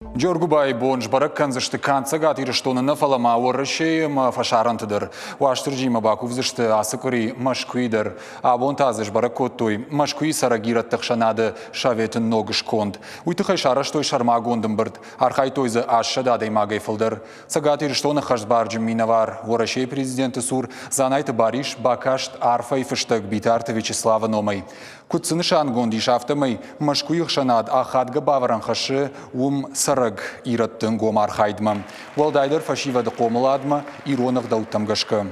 Джоргуыбайы бон сбӕрӕг кӕндзысты канд Цӕгат Ирыстоны нӕ, фӕлӕ ма Уӕрӕсейы ӕмӕ фӕсарӕнты дӕр. Уастырджимӕ бакувдзысты ацы къуыри Мӕскуыйы дӕр. Абон та дзы сбӕрӕг кодтой Мӕскуыйы цӕрӕг ирӕтты ӕхсӕнады советы ног сконд. Уый тыххӕй сарӕзтой сӕрмагонд ӕмбырд. Архайдтой дзы 800 адӕймагӕй фылдӕр. Цӕгат Ирыстоны хӕстбарджын минӕвар Уӕрӕсейы президенты цур Дзанайты Барис бакаст арфӕйы фыстӕг Битарты Вячеславы номӕй. Куыд цы нысангонд ис, афтӕмӕй Мӕскуыйы ӕхсӕнад ахадгӕ бавӕрӕн хӕссы уым цӕрӕг ирӕтты ӕнгом архайдмӕ, уӕлдайдӕр фӕсивӕды хъомыладмӕ ирон ӕгъдӕуттӕм гӕсгӕ.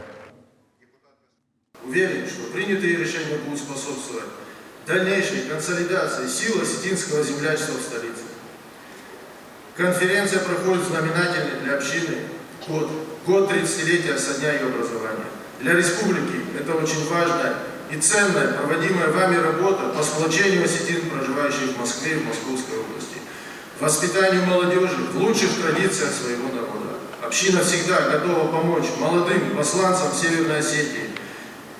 Уверен, что принятые решения будут способствовать дальнейшей консолидации сил осетинского землячества в столице. Конференция проходит знаменательный для общины год, год 30-летия со дня ее образования. Для республики это очень важная и ценная проводимая вами работа по сплочению осетин, проживающих в Москве и в Московской области, воспитанию молодежи в лучших традициях своего народа. Община всегда готова помочь молодым посланцам Северной Осетии,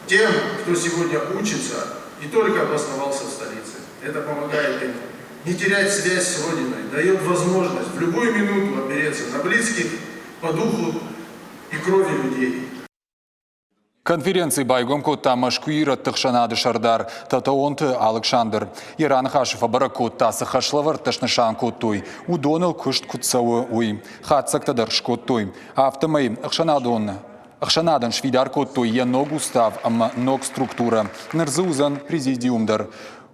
тем, кто сегодня учится и только обосновался в столице. Это помогает им не терять связь с Родиной, дает возможность в любую минуту опереться на близких по духу и крови людей. Конференци байгом кодта Мӕскуыйы ирӕтты ӕхсӕнады сӕрдар Тӕтӕонты Алыксандр. Йӕ раныхасы фӕбӕрӕг кодта, цы хӕслӕвӕрдтӕ снысан кодтой, уыдоныл куыст куыд цӕуы, уый. Хатдзӕгтӕ дӕр скодтой. Афтӕмӕй ӕхсӕнадон Ӕхсӕнадӕн сфидар кодтой йӕ ног устав ӕмӕ ног структурӕ. Ныр дзы уыдзӕн президиум дӕр.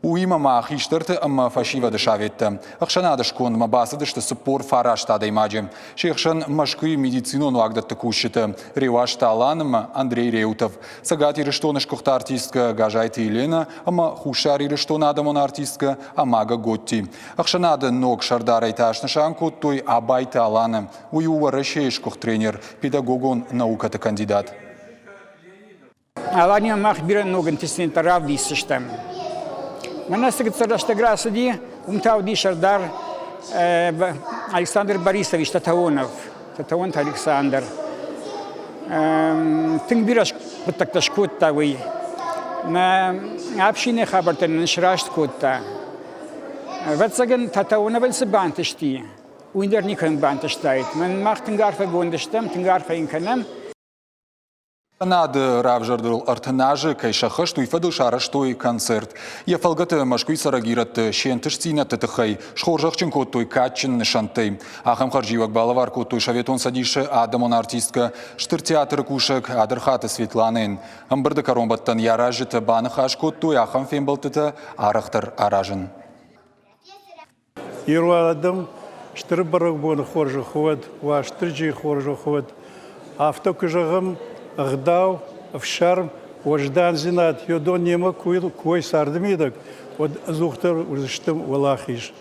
Уыимӕ ма хистӕрты ӕмӕ фӕсивӕды советтӕ. Ӕхсӕнады скондмӕ бацыдысты 49 адӕймаджы. Се хсӕн Мӕскуыйы медицинон уагдӕтты кусджытӕ Реуазты Алан ӕмӕ Андрей Реутов, Цӕгат Ирыстоны сгуыхт артисткӕ Газайты Еленӕ ӕмӕ Хуссар Ирыстоны адӕмон артисткӕ Амага Готти. Ӕхсӕнады ног сӕрдарӕй та снысан кодтой Абайты Аланы. Уый у Уӕрӕсейы сгуыхт тренер, педагогон наукӕты кандидат. Алания мах бирӕ ног ӕнтыстдзинӕдтӕ равдисдзыстӕм. Мӕнӕ цы гыццыл рӕстӕг рацыди, уым та уыди сӕрдар Александр Борисович Татаонов, Татаонты Александр. Тынг бирӕ хъуыддӕгтӕ скодта уый. Мӕ ӕфсины хабӕрттӕ нын сраст кодта. Ӕвӕццӕгӕн, Татаоновӕн цы бантысти, уый дӕр никӕм бантыстаид. Мӕн мах тынг арфӕгонд стӕм, тынг арфӕ йын кӕнӕм. Нады равзӕрдыл 30 азы кӕй сӕххӕст, уый фӕдыл сарӕзтой концерт. Йӕ фӕлгӕты Мӕскуыйы цӕрӕг ирӕтты се нтыстдзинӕдты тыххӕй схорзӕхджын кодтой кадджын нысӕнттӕй. Ахӕм хӕрзиуӕг балӕвар кодтой Советон Цӕдисы адӕмон артисткӕ, Стыр театры кусӕг Адырхаты Светланӕйӕн. Ӕмбырды кӕронбӕттӕн йӕ аразджытӕ баныхас кодтой ахӕм фембӕлдтытӕ арӕхдӕр аразын. Ирон адӕм стыр бӕрӕгбоны хорзӕх уӕд, Уастырджийы хорзӕх уӕд. Афтӕ куы зӕгъӕм, ӕгъдау, ӕфсарм, уӕздандзинад йодон немӕ куы уой царды мидӕг, уӕд ӕдзухдӕр уыдзыстӕм уӕлахиз.